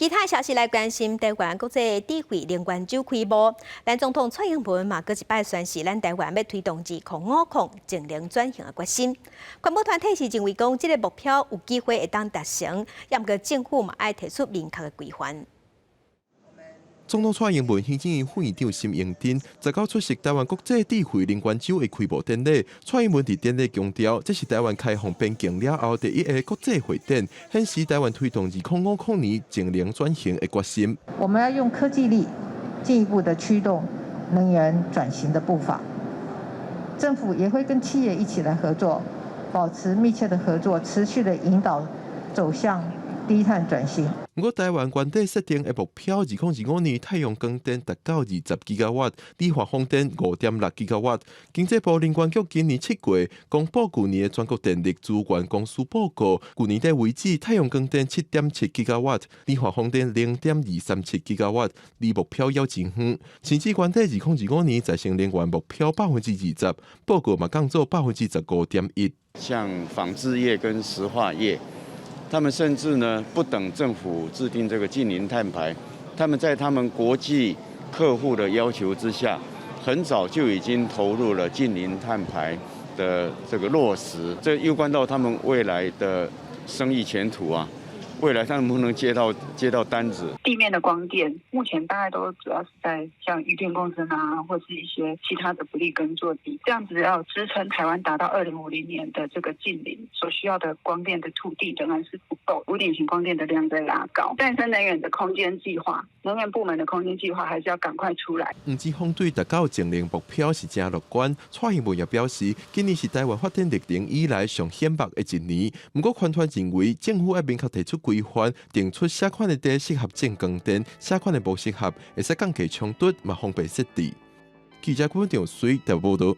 其他消息來關心，台灣國際智慧能源週開幕，咱總統蔡英文嘛閣一擺宣示，咱台灣欲推動2050淨零轉型的決心。環保團體是認為講，這个目標有機會會當達成，也毋過政府嘛愛提出明確的規範。總統蔡英文行政院副院長沈榮津19出席台灣國際智慧能源週的開幕典禮。蔡英文佇典禮強調，這是台灣開放邊境了後第一个國際會展，顯示台灣推動2050年淨零轉型的決心。我們要用科技力進一步的驅動能源轉型的步伐。政府也會跟企業一起來合作，保持密切的合作，持續的引導走向低碳轉型。毋過，台灣原底設定的目標，2025年太陽光電達到20吉瓦，理化風電5.6吉瓦。經濟部能源局今年7月公布舊年的全國電力資源公司報告，舊年底為止，太陽光電7.7吉瓦，理化風電0.237吉瓦，離目標猶真遠。甚至原底2025年再生能源目標20%，報告嘛降做15.1%。像紡織業跟石化業，他們甚至呢不等政府制定這個淨零碳排，他們在他們國際客戶的要求之下，很早就已經投入了淨零碳排的這個落實。這攸關到他們未來的生意前途啊！未來他們能不能接到單子？地面的光電目前大概都主要是在像漁電共生啊，或是一些其他的不利耕作地，這樣子要支撐台灣達到2050年的這個淨零所需要的光電的土地仍然是不夠，屋頂型光電的量在拉高。再生能源的空間計劃，能源部門的空間計劃還是要趕快出來。黃之鋒對達到淨零目標是誠樂觀，蔡英文也表示，今年是台灣發展歷程以來上顯目的一年。毋過，環團認為政府愛明確提出規範，定出啥款的地適合種光電，啥款的無適合，會使降低衝突，嘛方便設置。記者郭長水台報道。